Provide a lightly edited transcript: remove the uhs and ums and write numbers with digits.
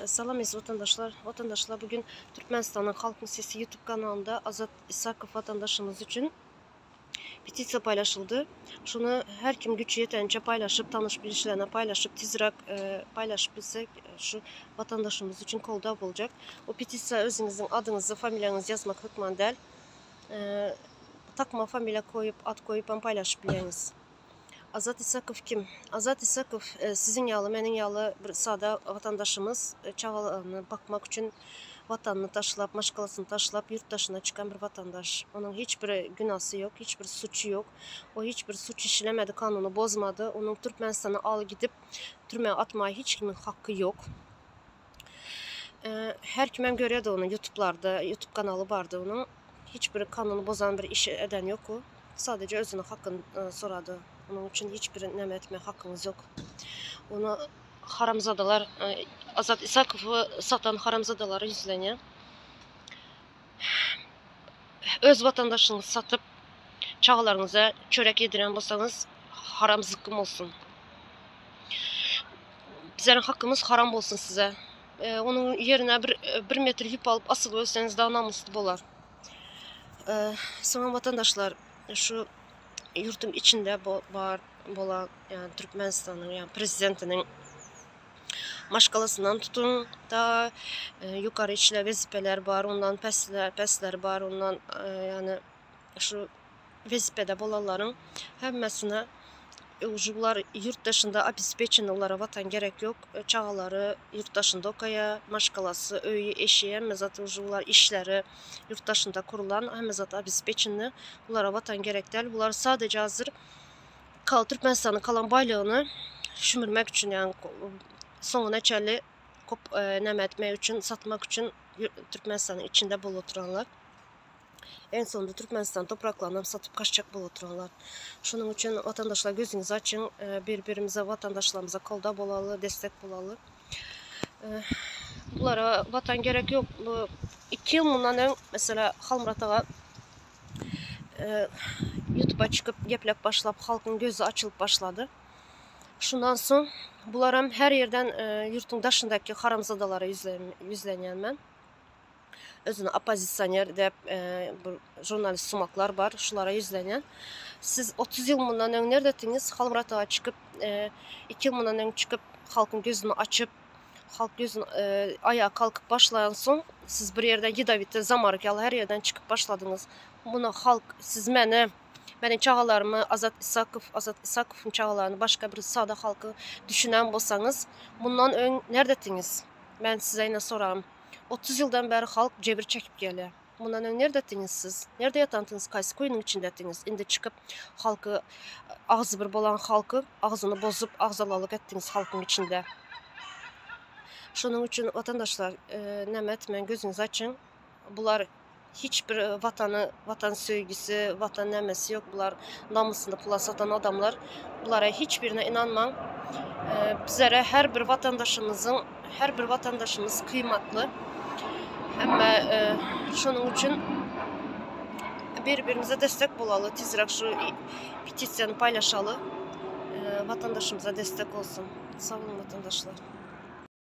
Salam eziz watandaşlar. Watandaşlar bugün Türkmenistanyň Halkyň Sesi YouTube kanalynda Azat Isakow watandaşymyz üçin petisiýa paýlaşyldy. Şuny her kim güçi ýeteniçe paýlaşyp, tanyş bilişlerine paýlaşyp, tizräk paýlaşyp bilsek şu watandaşymyz üçin goldaw boljak. O petisiýa özüňiziň adyňyzy, familiýaňyzy ýazmak hökman däl. Takma familiýa koýup, at koýup hem paýlaşyp bilýäňiz. Azat Isakow kim? Azat Isakow siziň ýaly, meniň ýaly bir sada watandaşymyz, çagalaryny bakmak üçin watanyny taşlap, maşgalasyny taşlap ýurt daşyna çykan bir watandaş. Onuň hiç bir günasy ýok, hiç bir suçy ýok. O hiç bir suç işlemedi, kanuny bozmady. Onuň Türkmenistana al gidip türmä atmaga hiç kimiň haky ýok. Her kimem görýärdi ony ýutublarda, ýutub kanaly bardy onuň. Hiç bir kanuny bozan bir iş eden ýok o. Sadece özüniň hakyny sorady. Onuň üçin hiç bir näme etme hakyňyz ýok. Ony haramzadalar Azat Isakowy satan haramzadalara ýüzlenýär. Öz watandaşyňyzy satyp çagalaryňyza çörek ýedirýän bolsaňyz haram zykgym bolsun. Bizleriň hakymyz haram bolsun size. Onuň ýerine bir bir metr ýüp alyp asylyp ölseňiz daha namusly bolar. Soňam watandaşlar şu ýurduň içinde bar bolan ýagny Türkmenistanyň ýagny prezidentiniň maşgalasyndan tutun da ýokary işler wezipeler bar ondan pesler pesleri bar ondan ýagny şu wezipede bolanlaryň hemmesine uje bular ýurt daşynda obespeçenny olara watan gerek ýok çagalary ýurt daşynda okaýa maşgalasy öýi eşi hemme zat uje bular işleri ýurt daşynda kurulan hemme zat obespeçenny bulara watan gerek däl bular sadece hazir Türkmenistanyň kalan baýlygyny şümürmek üçin ýagny soňuna çenli kop näme etmek üçin satmak üçin Türkmenistanyň içinde bolup oturanlar. En sonunda Türkmenistan topraklarynam satyp kaçjak bolup oturanlar. Şonuň üçin watandaşlar gözüňizi açyň, bir-birimize watandaşlarymyza goldaw bolaly, destek bolaly. Bulara watan gerek ýok. Bu 2 ýyl mundan öň mesela Halmyrat aga YouTube'a çykyp gepläp başlap halkyň gözi açylyp başlady. Şundan soň bularam her ýerden ýurtuň daşyndaky haramzadalara ýüzlenýän men. Özüni oppozisioner diýip bir žurnalist sumaklar bar, şulara ýüzlenýän. Siz 30 ýyl mundan öň nerdetiňiz? Halmyrat aga çykyp, 2 ýyl mundan öň çykyp, halkyň gözüni açyp, halk gözüni aýaga kalkyp başlaýan soň, siz bir ýerden ýedowitý zamarok ýaly her ýerden çykyp başladyňyz. Muny halk, siz meni, meniň çagalarymy Azat Isakow, Azat Isakowyň çagalaryny, başga bir sada halky düşünen bolsaňyz, mundan öň nerdetiňiz? Men size ine soragym. 30 ýyldan bäri halk jebir çekip gelýär. Mundan öň nerdetiňiz siz? Nerde ýatantyňyz? Kaýsy kuýynyň içindetiňiz? Indi çykyp halky agzybir bolan halky agzyny bozup agzalalyk etdiňiz halkyň içinde. Şonuň üçin watandaşlar näme etmäň gözüňizi açyň. Bular hiç bir watany watan söýgüsi watan nämesi ýok bular namysyny pula satan adamlar. Bulara hiç birine ynanmaň. Bizlere her bir watandaşymyzyň her bir watandaşymyz kıymatly. Hemme şonuň üçin bir-birimize destek bolaly, tizräk şu petisiýany paýlaşaly. Watandaşymyza destek bolsun. Sag boluň watandaşlar.